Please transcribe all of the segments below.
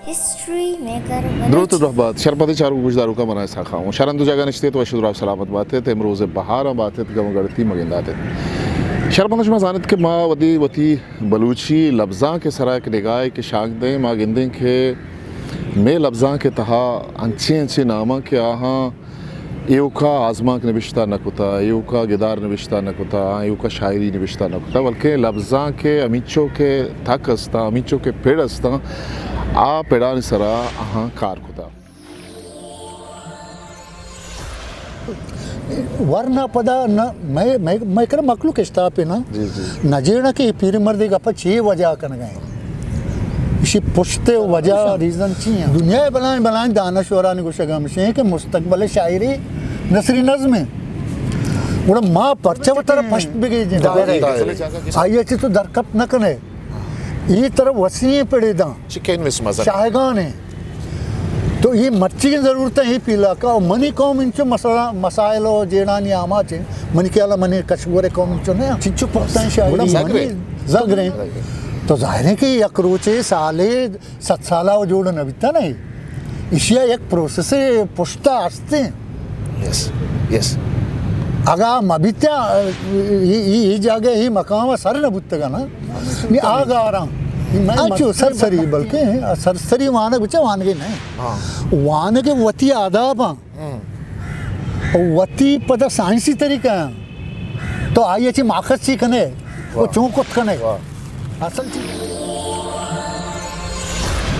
History maker Balochi. دروت و درہبات، شرپدیں چاروک گوشداروکاں، من اسحاق خان اوں۔ شرند و جاگہ نشت ات، وش و دراہ سلامت بات ات، امروز بہاراں بات ات، گم و گڑتی مگندات ات۔ شرپداں شما زانت کہ ما وتی، وتی بلوچی لبزانک ء سرا یک نگاہے کہ شانک دئیں، ما گندیں کہ مئے لبزانک ء تہا انچیں انچیں ناماں کہ آہاں ایوکا آزمانک نبشتہ نہ کتا، ایوکا گدار نبشتہ نہ کتا، آ ایوکا شاعری نبشتہ نہ کتا، بلکیں لبزانک ء ہمینچو کہ تک استاں، ہمینچو کہ پڑ استاں، آ پڑانی سرا آہاں کار کتا۔ ورنا پدا نہ، مئے، مئے، مئے کرا مخلوق اشتاپے نا، جی، جی۔ نہ جیڑا کہ اے پیریں مردے گپا چے وجہ کنگا ایں۔ ایشی پشت ء وجہ، ریزن چی ایں؟ دنیا ء بلائیں بلائیں دانشورانی گوشگ ہمشی ایں کہ مستقبل ء شاعری نثری نظم ایں۔ گڑا ما پرچہ وترا پشت بگیجیں؟ ظاہر ہے۔ آئی ء چہ تو درکپت نہ کنے۔ اے ترا وسیعیں پڑے داں۔ چکین مس مزن۔ شاہگان ایں۔ تو اے مرچیگیں ضرورت ایں، اے پیلاکا، و منی قوم انچو مسئلہ، مسائل و جیڑانی آماچ ایں۔ منی خیال ء منی کشور ء قوم انچو نہ ایں۔ چنچو پختہ ایں شاعری۔ گڑا منی زگریں۔ زگریں۔ تو ظاہر ہے کہ یک روچے، سالے، صد سالا و جوڑ نہ بیتا نا۔ ایشی ء یک پروسیس پشتا ہستیں۔ یس، یس۔ اگا مہ بیتا، اے، اے، اے جاگہ، اے مقام سر نہ بوتگا نا۔ نی آ گاراں۔ انچو سرسری، بلکیں سرسری وانگ بچہ وانگے نہ۔ ہاں۔ وانگ وتی آداباں۔ ہم۔ وتی پدا سائنسی طریقہ ایں۔ تو آئی ء چہ ماخذ چی کنے؟ و واہ۔ چون کت کنے؟ واہ۔ اصل چی؟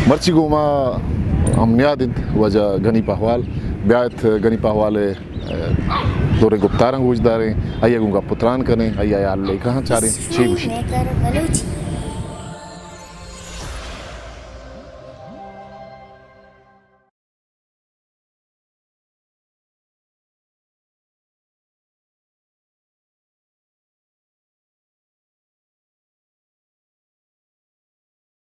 مرچی گوں ما ہم نیاد انت واجہ گنی پہوال۔ بیایت گنی پہوال ء، ء، دوریں گپتاراں گوش داریں، آئی ء گوں گپ و تران کنیں، آئی ء حال لیکہاں چاریں، چی گوشی؟ میکر بلوچی۔